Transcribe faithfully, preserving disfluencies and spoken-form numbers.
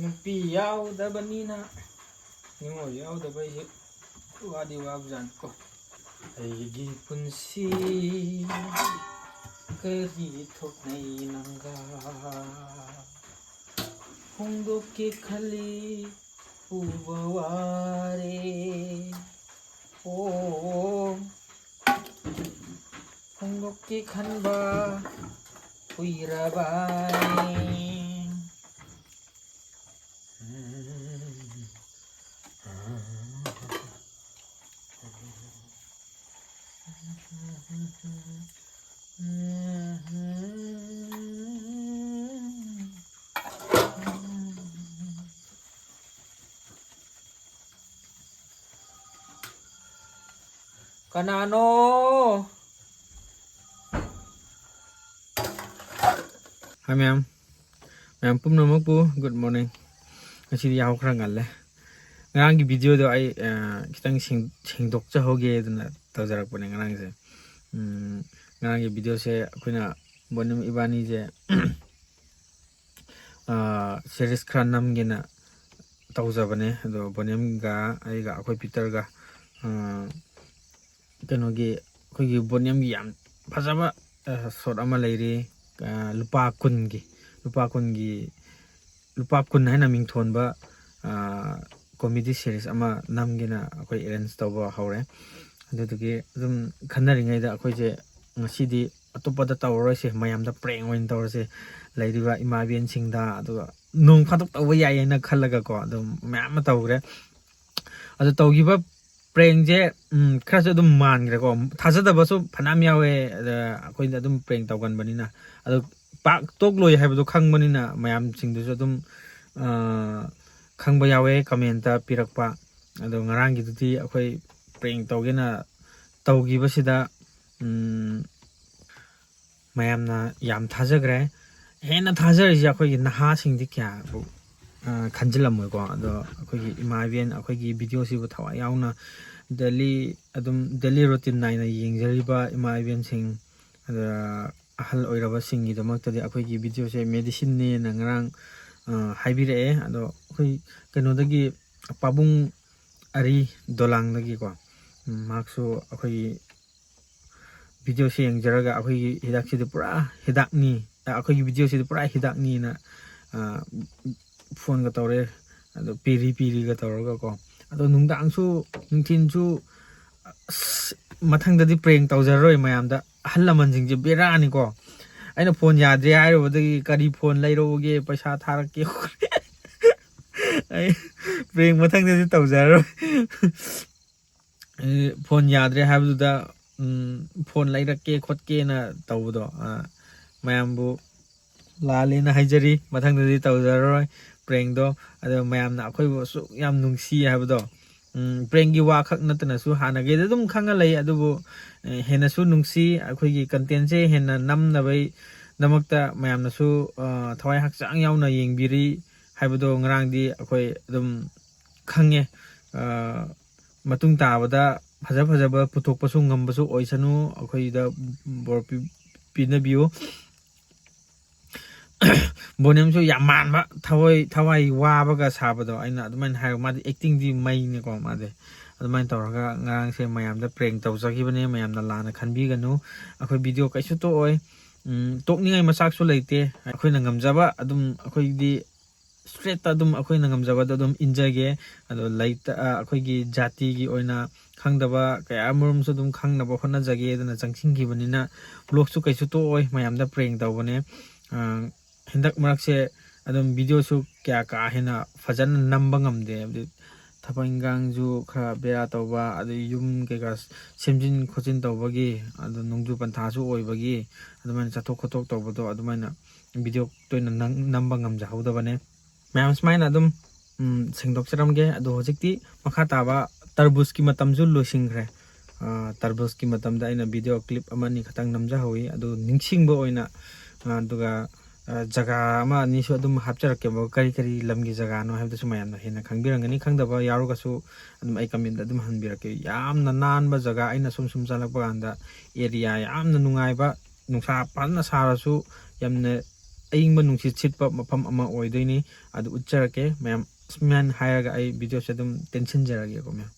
ꯅꯨꯄꯤ ꯌꯥꯎꯗꯕꯅꯤꯅ ꯅꯤꯉꯣꯜ ꯌꯥꯎꯗꯕ ꯑꯩꯁꯦ ꯋꯥꯗꯤ ꯋꯥꯕꯖꯥꯠꯅꯤꯀꯣ꯫ ꯑꯩꯒꯤ ꯄꯨꯟꯁꯤ ꯀꯔꯤ ꯊꯣꯛꯅꯩ ꯅꯪꯒ? ꯍꯣꯡꯗꯣꯛꯀꯦ ꯈꯜꯂꯤ ꯎꯕ ꯋꯥꯔꯦ꯫ ꯑꯣ, ꯍꯣꯡꯗꯣꯛꯀꯦ ꯈꯟꯕ ꯀꯨꯏꯔꯕꯅꯤ꯫ ꯀꯅꯥꯅꯣ? ꯍꯥꯏ ꯃꯌꯥꯝ, ꯃꯌꯥꯝ ꯄꯨꯝꯅꯃꯛꯄꯨ good morning꯫ ꯉꯁꯤꯗꯤ ꯌꯥꯍꯧ ꯈꯔ ꯉꯜꯂꯦ꯫ ꯉꯔꯥꯡꯒꯤ videoꯗꯣ ꯑꯩ, ꯑ, ꯈꯤꯇꯪ ꯁꯦꯡ-, ꯁꯦꯡꯗꯣꯛꯆꯍꯧꯒꯦ ꯑꯗꯨꯅ ꯇꯧꯖꯔꯛꯄꯅꯦ ꯉꯔꯥꯡꯁꯦ꯫ ꯎꯝ, ꯉꯔꯥꯡꯒꯤ videoꯁꯦ ꯑꯩꯈꯣꯏꯅ ꯕꯣꯅꯤꯝ ꯏꯕꯥꯅꯤꯁꯦ ꯑꯥ, series ꯈꯔ ꯅꯝꯒꯦꯅ ꯇꯧꯖꯕꯅꯦ꯫ ꯑꯗꯣ ꯕꯣꯅꯤꯌꯝꯒ ꯑꯩꯒ, ꯑꯩꯈꯣꯏ ꯄꯤꯇꯔꯒ, ꯑꯥ, ꯀꯩꯅꯣꯒꯤ, ꯑꯩꯈꯣꯏꯒꯤ ꯕꯣꯅꯤꯌꯝꯒꯤ ꯌꯥꯝ ꯐꯖꯕ, ꯑꯥ, short ꯑꯃ ꯂꯩꯔꯤ, ꯑꯥ, ꯂꯨꯄꯥ ꯀꯨꯟꯒꯤ, ꯂꯨꯄꯥ ꯀꯨꯟꯒꯤ, ꯂꯨꯄꯥ ꯀꯨꯟ ꯍꯥꯏꯅ ꯃꯤꯡꯊꯣꯟꯕ, ꯑꯥ, comedy series ꯑꯃ ꯅꯝꯒꯦꯅ ꯑꯩꯈꯣꯏ arrange ꯇꯧꯕ ꯍꯧꯔꯦ꯫ ꯑꯗꯨꯗꯨꯒꯤ ꯑꯗꯨꯝ ꯈꯟꯅꯔꯤꯉꯩꯗ ꯑꯩꯈꯣꯏꯁꯦ ꯉꯁꯤꯗꯤ ꯑꯇꯣꯞꯄꯗ ꯇꯧꯔꯔꯣꯏꯁꯦ, ꯃꯌꯥꯝꯗ prank ꯑꯣꯏꯅ ꯇꯧꯔꯁꯦ, ꯂꯩꯔꯤꯕ ꯏꯃꯥ ꯏꯕꯦꯟꯁꯤꯡꯗ, ꯑꯗꯨꯒ ꯅꯣꯡ ꯐꯥꯗꯣꯛ ꯇꯧꯕ ꯌꯥꯏ ꯍꯥꯏꯅ ꯈꯜꯂꯒꯀꯣ, ꯑꯗꯨꯝ ꯃꯌꯥꯝ ꯑꯃ ꯇꯧꯈ꯭ꯔꯦ꯫ ꯑꯗꯨ ꯇꯧꯈꯤꯕ prankꯁꯦ, ꯎꯝ, ꯈꯔꯁꯨ ꯑꯗꯨꯝ ꯃꯥꯟꯈ꯭ꯔꯦꯀꯣ, ꯊꯥꯖꯗꯕꯁꯨ ꯐꯅꯌꯥꯝ ꯌꯥꯎꯋꯦ꯫ ꯑꯗ ꯑꯩꯈꯣꯏꯗ ꯑꯗꯨꯝ prank ꯇꯧꯒꯟꯕꯅꯤꯅ, ꯑꯗꯣ ꯄꯥꯛ ꯇꯣꯛꯂꯣꯏ ꯍꯥꯏꯕꯗꯣ ꯈꯪꯕꯅꯤꯅ ꯃꯌꯥꯝꯁꯤꯡꯗꯨꯁꯨ ꯑꯗꯨꯝ, ꯑ, ꯈꯪꯕ ꯌꯥꯎꯋꯦ, commentꯇ ꯄꯤꯔꯛꯄ꯫ ꯑꯗꯣ ꯉꯔꯥꯡꯒꯤꯗꯨꯗꯤ ꯑꯩꯈꯣꯏ prank ꯇꯧꯒꯦꯅ ꯇꯧꯈꯤꯕꯁꯤꯗ, ꯎꯝ, ꯃꯌꯥꯝꯅ ꯌꯥꯝ ꯊꯥꯖꯈ꯭ꯔꯦ꯫ ꯍꯦꯟꯅ ꯊꯥꯖꯔꯤꯁꯦ ꯑꯩꯈꯣꯏꯒꯤ ꯅꯍꯥꯁꯤꯡꯗꯤ ꯀꯌꯥꯕꯨ, ꯑ, ꯈꯟꯖꯤꯜꯂꯝꯃꯣꯏꯀꯣ꯫ ꯑꯗꯣ ꯑꯩꯈꯣꯏꯒꯤ ꯏꯃꯥ ꯏꯕꯦꯟ ꯑꯩꯈꯣꯏꯒꯤ videoꯁꯤꯕꯨ ꯊꯋꯥꯏ ꯌꯥꯎꯅ daily, ꯑꯗꯨꯝ daily routine ꯅꯥꯏꯅ ꯌꯦꯡꯖꯔꯤꯕ ꯏꯃꯥ ꯏꯕꯦꯟꯁꯤꯡ, ꯑꯗ ꯑꯍꯜ ꯑꯣꯏꯔꯕꯁꯤꯡꯒꯤꯗꯃꯛꯇꯗꯤ ꯑꯩꯈꯣꯏꯒꯤ videoꯁꯦ medicineꯅꯦꯅ ꯉꯔꯥꯡ ꯍꯥꯏꯕꯤꯔꯛꯑꯦ꯫ ꯑꯗꯣ ꯑꯩꯈꯣꯏ ꯀꯩꯅꯣꯗꯒꯤ, ꯄꯥꯕꯨꯡ ꯑꯔꯤ ꯗꯣꯂꯥꯡꯗꯒꯤꯀꯣ, ꯎꯝ, ꯃꯍꯥꯛꯁꯨ ꯑꯩꯈꯣꯏꯒꯤ ꯚꯤꯗꯤꯑꯣꯁꯦ ꯌꯦꯡꯖꯔꯒ ꯑꯩꯈꯣꯏꯒꯤ ꯍꯤꯗꯥꯛꯁꯤꯗꯤ ꯄꯨꯔꯥ ꯍꯤꯗꯥꯛꯅꯤ, ꯑ, ꯑꯩꯈꯣꯏꯒꯤ ꯚꯤꯗꯤꯑꯣꯁꯤꯗꯤ ꯄꯨꯔꯥ ꯍꯤꯗꯥꯛꯅꯤꯅ, ꯑ, ꯐꯣꯟꯒ ꯇꯧꯔꯦ꯫ ꯑꯗꯣ ꯄꯤꯔꯤ ꯄꯤꯔꯤꯒ ꯇꯧꯔꯒꯀꯣ꯫ ꯑꯗꯣ ꯅꯨꯡꯗꯥꯡꯁꯨ, ꯅꯨꯡꯊꯤꯟꯁꯨ, ꯑꯁ, ꯃꯊꯪꯗꯗꯤ ꯄ꯭ꯔꯦꯡ ꯇꯧꯖꯔꯔꯣꯏ ꯃꯌꯥꯝꯗ꯫ ꯑꯍꯜ ꯂꯃꯟꯁꯤꯡꯁꯦ ꯕꯦꯔꯥꯅꯤꯀꯣ꯫ ꯑꯩꯅ ꯐꯣꯟ ꯌꯥꯗ꯭ꯔꯦ ꯍꯥꯏꯔꯨꯕꯗꯒꯤ "ꯀꯔꯤ ꯐꯣꯟ ꯂꯩꯔꯛꯎꯒꯦ, ꯄꯩꯁꯥ ꯊꯥꯔꯛꯀꯦ?" ꯑꯩ ꯄ꯭ꯔꯦꯡ ꯃꯊꯪꯗꯗꯤ ꯇꯧꯖꯔꯔꯣꯏ꯫ ꯑꯩ ꯐꯣꯟ ꯌꯥꯗ꯭ꯔꯦ ꯍꯥꯏꯕꯗꯨꯗ, ꯎꯝ, ꯐꯣꯟ ꯂꯩꯔꯛꯀꯦ ꯈꯣꯠꯀꯦꯅ ꯇꯧꯕꯗꯣ, ꯑ, ꯃꯌꯥꯝꯕꯨ ꯂꯥꯜꯂꯦꯅ ꯍꯥꯏꯖꯔꯤ꯫ ꯃꯊꯪꯗꯗꯤ ꯇꯧꯖꯔꯔꯣꯏ ꯄ꯭ꯔꯦꯡꯗꯣ꯫ ꯑꯗꯣ ꯃꯌꯥꯝꯅ ꯑꯩꯈꯣꯏꯕꯨ ꯑꯁꯨꯛ ꯌꯥꯝ ꯅꯨꯡꯁꯤ ꯍꯥꯏꯕꯗꯣ, ꯎꯝ, ꯄ꯭ꯔꯦꯡꯒꯤ ꯋꯥ ꯈꯛ ꯅꯠꯇꯅꯁꯨ ꯍꯥꯟꯅꯒꯩꯗ ꯑꯗꯨꯝ ꯈꯪꯉ ꯂꯩ, ꯑꯗꯨꯕꯨ, ꯑꯦ, ꯍꯦꯟꯅꯁꯨ ꯅꯨꯡꯁꯤ꯫ ꯑꯩꯈꯣꯏꯒꯤ ꯀꯟꯇꯦꯟꯁꯦ ꯍꯦꯟꯅ ꯅꯝꯅꯕꯒꯤꯗꯃꯛꯇ ꯃꯌꯥꯝꯅꯁꯨ, ꯑ, ꯊꯋꯥꯏ ꯍꯛꯆꯥꯡ ꯌꯥꯎꯅ ꯌꯦꯡꯕꯤꯔꯤ ꯍꯥꯏꯕꯗꯣ ꯉꯔꯥꯡꯗꯤ ꯑꯩꯈꯣꯏ ꯑꯗꯨꯝ ꯈꯪꯉꯦ꯫ ꯑ, ꯃꯇꯨꯡ ꯇꯥꯕꯗ ꯐꯖ ꯐꯖꯕ ꯄꯨꯊꯣꯛꯄꯁꯨ ꯉꯝꯕꯁꯨ ꯑꯣꯏꯁꯅꯨ꯫ ꯑꯩꯈꯣꯏꯗ ꯕꯣꯔ ꯄꯤ-, ꯄꯤꯅꯕꯤꯌꯨ꯫ ꯕꯣꯅꯦꯝꯁꯨ ꯌꯥꯝ ꯃꯥꯟꯕ, ꯊꯋꯥꯏ, ꯊꯋꯥꯏ ꯋꯥꯕꯒ ꯁꯥꯕꯗꯣ꯫ ꯑꯩꯅ ꯑꯗꯨꯃꯥꯏꯅ ꯍꯥꯏꯕ, ꯃꯥꯗꯤ ꯑꯦꯛꯇꯤꯡꯗꯤ ꯃꯩꯅꯦꯀꯣ ꯃꯥꯗꯤ꯫ ꯑꯗꯨꯃꯥꯏꯅ ꯇꯧꯔꯒ ꯉꯔꯥꯡꯁꯦ ꯃꯌꯥꯝꯗ ꯄ꯭ꯔꯦꯡ ꯇꯧꯖꯈꯤꯕꯅꯦ, ꯃꯌꯥꯝꯅ ꯂꯥꯟꯅ ꯈꯟꯕꯤꯒꯅꯨ꯫ ꯑꯩꯈꯣꯏ ꯚꯤꯗꯤꯑꯣ ꯀꯩꯁꯨ ꯇꯣꯛꯑꯣꯏ꯫ ꯎꯝ, ꯇꯣꯛꯅꯤꯡꯉꯥꯏ ꯃꯆꯥꯛꯁꯨ ꯂꯩꯇꯦ꯫ ꯑꯩꯈꯣꯏꯅ ꯉꯝꯖꯕ ꯑꯗꯨꯝ, ꯑꯩꯈꯣꯏꯗꯤ ꯏꯁꯇ꯭ꯔꯦꯠꯇ ꯑꯗꯨꯝ ꯑꯩꯈꯣꯏꯅ ꯉꯝꯖꯕꯗ ꯑꯗꯨꯝ ꯏꯟꯖꯒꯦ꯫ ꯑꯗꯣ ꯂꯩꯇ-, ꯑ, ꯑꯩꯈꯣꯏꯒꯤ ꯖꯥꯇꯤꯒꯤ ꯑꯣꯏꯅ ꯈꯪꯗꯕ ꯀꯌꯥ ꯑꯃꯔꯣꯝꯁꯨ ꯑꯗꯨꯝ ꯈꯪꯅꯕ ꯍꯣꯠꯅꯖꯒꯦ꯫ ꯑꯗꯨꯅ ꯆꯪꯁꯤꯟꯈꯤꯕꯅꯤꯅ ꯕ꯭ꯂꯣꯛꯁꯨ ꯀꯩꯁꯨ ꯇꯣꯛꯑꯣꯏ, ꯃꯌꯥꯝꯗ ꯄ꯭ꯔꯦꯡ ꯇꯧꯕꯅꯦ꯫ ꯑ, ꯍꯟꯗꯛ ꯃꯔꯛꯁꯦ ꯑꯗꯨꯝ ꯚꯤꯗꯤꯑꯣꯁꯨ ꯀꯌꯥ ꯀꯥ ꯍꯦꯟꯅ ꯐꯖꯅ ꯅꯝꯕ ꯉꯝꯗꯦ, ꯍꯥꯏꯕꯗꯤ ꯊꯕꯛ ꯏꯟꯈꯥꯡꯁꯨ ꯈꯔ ꯕꯦꯔꯥ ꯇꯧꯕ, ꯑꯗꯩ ꯌꯨꯝ ꯀꯩꯀꯥ ꯁꯦꯝꯖꯤꯟ ꯈꯣꯠꯆꯤꯟ ꯇꯧꯕꯒꯤ, ꯑꯗꯨ ꯅꯣꯡꯖꯨ ꯄꯟꯊꯥꯁꯨ ꯑꯣꯏꯕꯒꯤ, ꯑꯗꯨꯃꯥꯏꯅ ꯆꯠꯊꯣꯛ ꯈꯣꯠꯇꯣꯛ ꯇꯧꯕꯗꯣ, ꯑꯗꯨꯃꯥꯏꯅ ꯚꯤꯗꯤꯑꯣ ꯇꯣꯏꯅ ꯅꯝ-, ꯅꯝꯕ ꯉꯝꯖꯍꯧꯗꯕꯅꯦ꯫ ꯃꯌꯥꯝ ꯁꯨꯃꯥꯏꯅ ꯑꯗꯨꯝ, ꯎꯝ, ꯁꯦꯡꯗꯣꯛꯆꯔꯝꯒꯦ꯫ ꯑꯗꯣ ꯍꯧꯖꯤꯛꯇꯤ ꯃꯈꯥ ꯇꯥꯕ ꯇꯔꯕꯨꯖꯀꯤ ꯃꯇꯝꯁꯨ ꯂꯣꯏꯁꯤꯟꯈ꯭ꯔꯦ꯫ ꯑ, ꯇꯔꯕꯨꯖꯀꯤ ꯃꯇꯝꯗ ꯑꯩꯅ ꯚꯤꯗꯤꯑꯣ ꯀ꯭ꯂꯤꯞ ꯑꯃ ꯑꯅꯤ ꯈꯛꯇꯪ ꯅꯝꯖꯍꯧꯋꯤ꯫ ꯑꯗꯨ ꯅꯤꯡꯁꯤꯡꯕ ꯑꯣꯏꯅ, ꯑ, ꯑꯗꯨꯒ, ꯑ, ꯖꯒꯥ ꯑꯃ ꯑꯅꯤꯁꯨ ꯑꯗꯨꯝ ꯍꯥꯞꯆꯔꯛꯀꯦꯕ, ꯀꯔꯤ ꯀꯔꯤ ꯂꯝꯒꯤ ꯖꯒꯥꯅꯣ ꯍꯥꯏꯕꯗꯨꯁꯨ ꯃꯌꯥꯝꯅ ꯍꯦꯟꯅ ꯈꯪꯕꯤꯔꯝꯒꯅꯤ꯫ ꯈꯪꯗꯕ ꯌꯥꯎꯔꯒꯁꯨ ꯑꯗꯨꯝ ꯑꯩ ꯀꯃꯦꯟꯗ ꯑꯗꯨꯝ ꯍꯟꯕꯤꯔꯛꯀꯦ꯫ ꯌꯥꯝꯅ ꯅꯥꯟꯕ ꯖꯒꯥ, ꯑꯩꯅ ꯁꯨꯝ ꯁꯨꯝ ꯆꯠꯂꯛꯄ ꯀꯥꯟꯗ ꯑꯦꯔꯤꯌꯥ ꯌꯥꯝꯅ ꯅꯨꯡꯉꯥꯏꯕ, ꯅꯨꯡꯁꯥ ꯐꯖꯅ ꯁꯥꯔꯁꯨ ꯌꯥꯝꯅ ꯑꯏꯪꯕ ꯅꯨꯡꯁꯤꯠ ꯁꯤꯠꯄ ꯃꯐꯝ ꯑꯃ ꯑꯣꯏꯗꯣꯏꯅꯤ꯫ ꯑꯗꯨ ꯎꯠꯆꯔꯛꯀꯦ ꯃꯌꯥꯝ꯫ ꯁꯨꯃꯥꯏꯅ ꯍꯥꯏꯔꯒ ꯑꯩ videoꯁꯦ ꯑꯗꯨꯝ ꯇꯦꯟꯁꯤꯟꯖꯔꯒꯦꯀꯣ ꯃꯌꯥꯝ꯫